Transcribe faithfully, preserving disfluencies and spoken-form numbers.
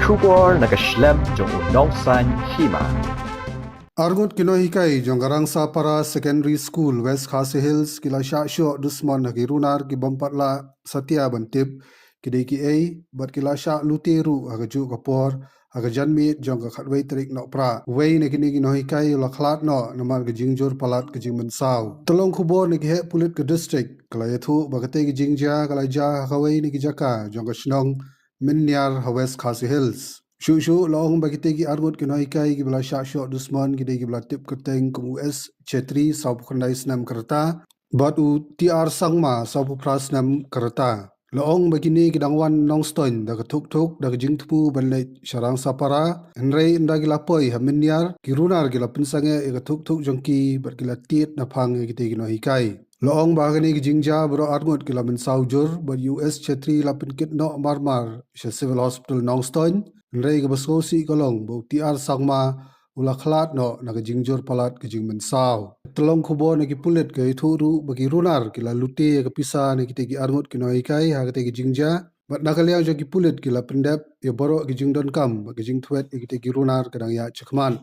Khubor na ka shlem jong u nongsan hima. Arngut ki nonghikai jong ka Rangsapara Secondary School, West Khasi Hills, ki la shah shoh dusmon ha ki runar ki bym pat lah satia ban tip ki dei kiei, bad ki la shah lute ruh ha kajuh ka por, ha ka janmiet jong ka khatwei tarik Nohprah. Uwei na kine ki nonghikai u la khlad noh namar ka jingjur palat ka jingmynsaw. Tyllong khubor na ki heh pulit ka district ka la ïathuh ba katei ka jingjia ka la jia ha kawei na ki jaka jong ka shnong Mynniar ha West Khasi Hills. Shuh shuh la ong ba kitei ki arngut ki nonghikai kiba la shah shoh dusmon ki dei kiba la tip kyrteng kum u S Chetri, sawphew khyndai snem ka rta, bad u T R Sangma, sawphew phra snem ka rta. La ong ba kine ki dang wan Nongstoiñ da ka thukthuk da ka jingthmu ban leit sha Rangsapara, hynrei ynda ki la poi ha Mynniar, ki runar ki la pynsangeh ïa ka thukthuk jong ki bad ki la tied naphang ïa kitei ki nonghikai. La ong ba ha kane ka jingjia baroh arngut ki la mynsaw jur, bad u S Chetri la pynkit noh marmar sha Civil Hospital Nongstoiñ, hynrei kaba sngewsih ka long ba u T R Sangma u la khlad noh na ka jingjur palat ka jingmynsaw. Tyllong khubor na ki pulit ka ïathuh ruh ba ki runar ki la lute ïa ka pisa na kitei ki arngut ki nonghikai ha katei ka jingjia, bad na ka liang jong ki pulit ki la pyndep ïa baroh ki jingdonkam bad ka jingthwet ïa kitei ki runar ka dang ïaid shakhmat.